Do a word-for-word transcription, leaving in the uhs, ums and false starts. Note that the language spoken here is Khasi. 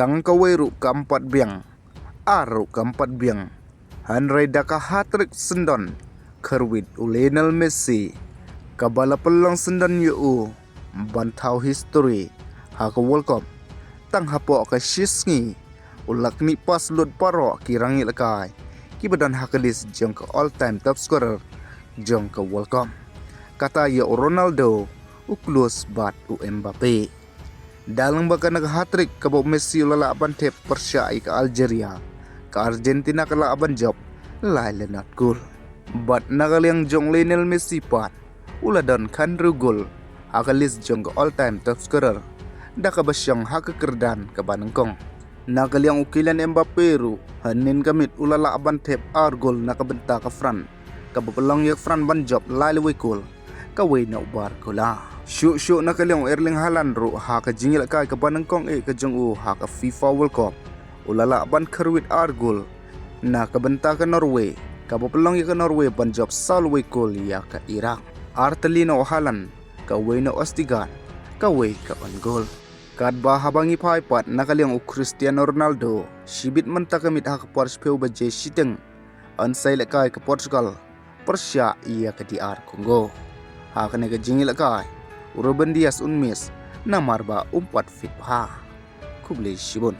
Tang kawei ruh kam pat biang, ar ruh kam pat biang. Hynrei da ka hat-trick syndon kyrwit u Lionel Messi, kaba la pynlong syndon ïa u ban thaw history ha ka World Cup. Tang hapoh ka shi sngi u la knieh pass lut baroh ki rangïalehkai kiba don ha ka list jong ka all-time top scorer jong ka World Cup. Kata ïa u Ronaldo, u Klose bad u Mbappe. Da lyngba kane ka hat-trick kaba u Messi u la lah ban thep pyrshah ïa ka Algeria, ka Argentina ka lah ban jop lai la nod gol. Bad na ka liang jong u Lionel Messi pat, u la don khathynriew gol ha ka list jong ka all-time top scorer, da kaba shong ha ka kyrdan kaba nyngkong. Na ka liang u Kylian Mbappe ruh, hynnin ka miet u la lah ban thep ar gol na ka bynta ka France, kaba pynlong ïa ka France ban jop lai la wei gol, kawei na u Barcola. Shuh shuh na ka liang u Erling Haaland ruh ha ka jingïalehkai kaba nyngkong eh ka jong u ha ka FIFA World Cup, u la lah ban kyrwit ar gol na ka bynta ka Norway, kaba pynlong ïa ka Norway ban jop saw la wei gol ïa ka Iraq. Ar tylli na u Haaland, kawei na u Østigard, kawei ka own goal. Katba haba ngi phai pat na ka liang u Cristiano Ronaldo, shibit mynta ka miet ha ka por shiphew baje shiteng, yn sa ïalehkai ka Portugal pyrshah ïa ka D R Congo. Ha kane ka jingïalehkai, u Ruben Dias un miss namar ba um pat fit bha. Khublei shibun.